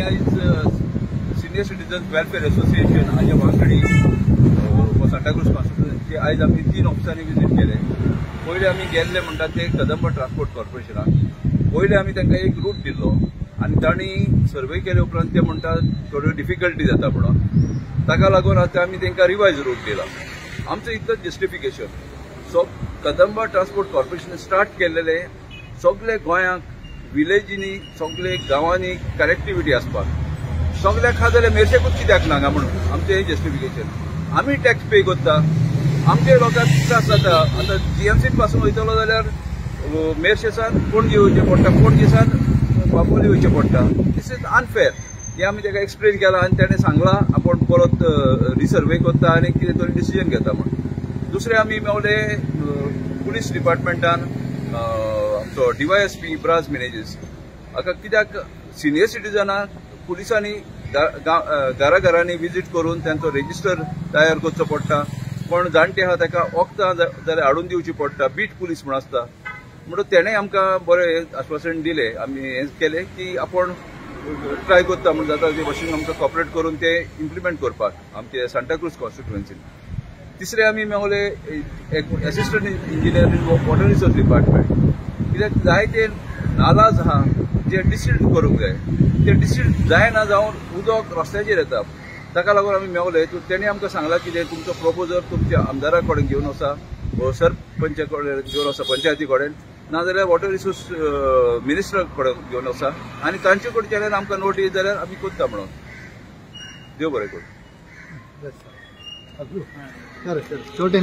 आयज senior citizens welfare association हाज्या वांगडी सांताक्रूज कॉन्स्टिट्युएन्सी आयज आमी 3 ऑफिसांनी विजीट केले. पयले आमी गेल्ले म्हणटा ते कदंबा ट्रान्सपोर्ट कॉर्पोरेशनाक. पयले आमी तांकां एक रूट दिल्लो आनी तांणी सर्वे केले उपरांत ते म्हणटा थोड्यो डिफिकल्टी जाता म्हणून ताका लागून आतां आमी तांकां रिवायज रूट दिला. आमचें इतलेंच justification. So Kadamba transport corporation start केल्लेले सगळे गोंयांक विलेजींनी सगळे गांवांनी कनेक्टिविटी आसपाक सगळ्याक आहा जाल्यार मेरशेकूच कित्याक ना म्हणून आमचें हें जस्टिफिकेशन. आमी टॅक्स पे करता, आमचे लोकांक त्रास जाता. आतां जीएमसीन पासून वयतलो जाल्यार मेरशेसान पणजे वयचें पडटा, पणजेसान बापोली वयचें पडटा. This is unfair. हें आमी ताका एक्सप्लेन केलां आनी ताणें सांगलां आपूण परत रिसर्वे करता आनी कितें तरी डिसिजन घेता म्हणून. दुसरें आमी मेवले पुलीस डिपार्टमेंटान आमचो DYSP Ibraj Menezes हाका कित्याक सिनियर सिटीजनाक पुलिसांनी घरा घरांनी विजीट करून तांचो रेजिस्टर तयार करचो पडटा. कोण जाणटे आहा ताका वखदां जाल्यार हाडून दिवची पडटा. बीट पुलीस म्हूण आसता. म्हणून तेणें आमकां बरें आश्वासन दिलें. आमी हें केलें की आपूण ट्राय करता म्हूण जाता ते भशेन आमकां कॉपरेट करून ते इम्प्लिमेंट करपाक आमचे सांताक्रूज कॉन्स्टिट्युएन्सीन. तिसरें आमी मेवले एक assistant engineer in water resource department. कित्याक जायते नालाज आहा जे डिसिल्ट करूंक जाय, ते डिसिल्ट जायना जावन उदक रस्त्याचेर येता. ताका लागून आमी मेवले तेणी आमकां सांगलां कितें तुमचो प्रपोजल तुमच्या आमदारा कडेन घेवन वचा, सरपंचा कडेन घेवन वचा, पंचायती कडेन, नाजाल्यार वॉटर रिसोर्स मिनिस्टरा कडेन घेवन वचा आनी तांचे कडच्यान आमकां नोटीस जाल्यार आमी करता म्हणून. देव बरें करूं. छोटे.